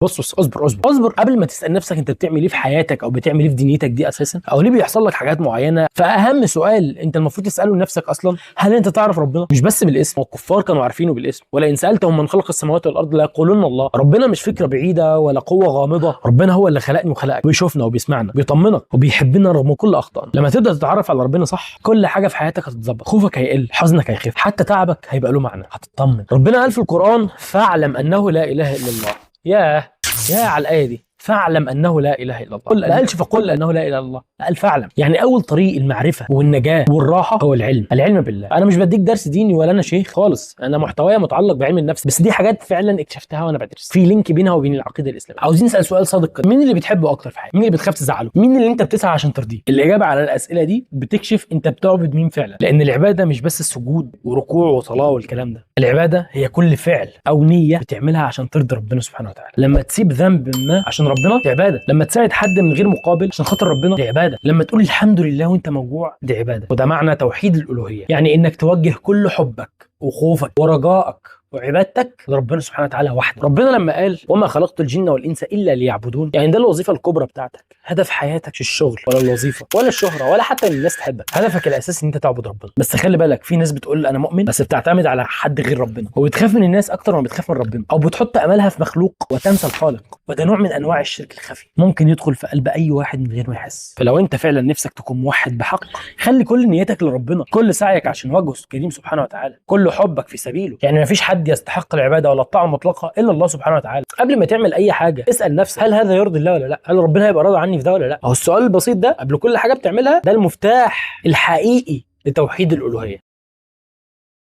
بص بص، اصبر اصبر اصبر قبل ما تسال نفسك انت بتعمل ايه في حياتك او بتعمل ايه في دنيتك دي اساسا، او ليه بيحصل لك حاجات معينة. فاهم سؤال انت المفروض تساله لنفسك اصلا: هل انت تعرف ربنا؟ مش بس بالاسم، والكفار كانوا عارفينه بالاسم. ولئن سالتهم من خلق السماوات والارض ليقولن الله. ربنا مش فكرة بعيدة ولا قوة غامضة، ربنا هو اللي خلقني وخلقك، بيشوفنا وبيسمعنا، بيطمنك وبيحبنا رغم كل اخطائنا. لما تبدا تتعرف على ربنا صح، كل حاجة في حياتك هتتظبط، خوفك هيقل، حزنك هيخف، حتى تعبك هيبقى له معنى، هتطمن. ربنا قال في القران: فاعلم انه لا اله الا الله. ياه يا على الايه دي، فاعلم انه لا اله الا الله. قل، ما قالش فقل انه لا اله الا الله، قال فاعلم. يعني اول طريق المعرفة والنجاة والراحة هو العلم، العلم بالله. انا مش بديك درس ديني ولا انا شيخ خالص، انا محتوايا متعلق بعلم النفس، بس دي حاجات فعلا اكتشفتها وانا بدرس، في link بينها وبين العقيدة الاسلامية. عاوزين نسال سؤال صادق كده: مين اللي بتحبه اكتر في حياتك؟ مين اللي بتخاف تزعله؟ مين اللي انت بتسعى عشان ترضيه؟ الاجابة على الاسئلة دي بتكشف انت بتعبد مين فعلا، لان العبادة مش بس السجود وركوع وصلاة والكلام ده، العبادة هي كل فعل او نيه بتعملها عشان ترضي ربنا سبحانه وتعالى. لما تسيب ذنب ما عشان ربنا دي عباده، لما تساعد حد من غير مقابل عشان خاطر ربنا دي عباده، لما تقول الحمد لله وانت موجوع دي عباده. وده معنى توحيد الالوهية، يعني انك توجه كل حبك وخوفك ورجائك وعبادتك لربنا سبحانه وتعالى وحده. ربنا لما قال وما خلقت الجن والانس الا ليعبدون، يعني ده الوظيفة الكبرى بتاعتك، هدف حياتك مش الشغل ولا الوظيفة ولا الشهرة ولا حتى ان الناس تحبك، هدفك الاساسي ان انت تعبد ربنا. بس خلي بالك، في ناس بتقول انا مؤمن بس بتعتمد على حد غير ربنا، وبتخاف من الناس اكتر ما بتخاف من ربنا، او بتحط املها في مخلوق وتنسى الخالق. وده نوع من انواع الشرك الخفي، ممكن يدخل في قلب اي واحد من غير ما يحس. فلو انت فعلا نفسك تكون موحد بحق، خلي كل نيتك لربنا، كل سعيك عشان وجهه الكريم سبحانه وتعالى، كل حبك في سبيله. يعني ما فيش حد يستحق العبادة ولا الطاعة المطلقة الا الله سبحانه وتعالى. قبل ما تعمل اي حاجة اسال نفسك: هل هذا يرضي الله ولا لا؟ هل ربنا هيبقى راضي عني في ده ولا لا؟ هو السؤال البسيط ده قبل كل حاجة بتعملها، ده المفتاح الحقيقي لتوحيد الالوهية.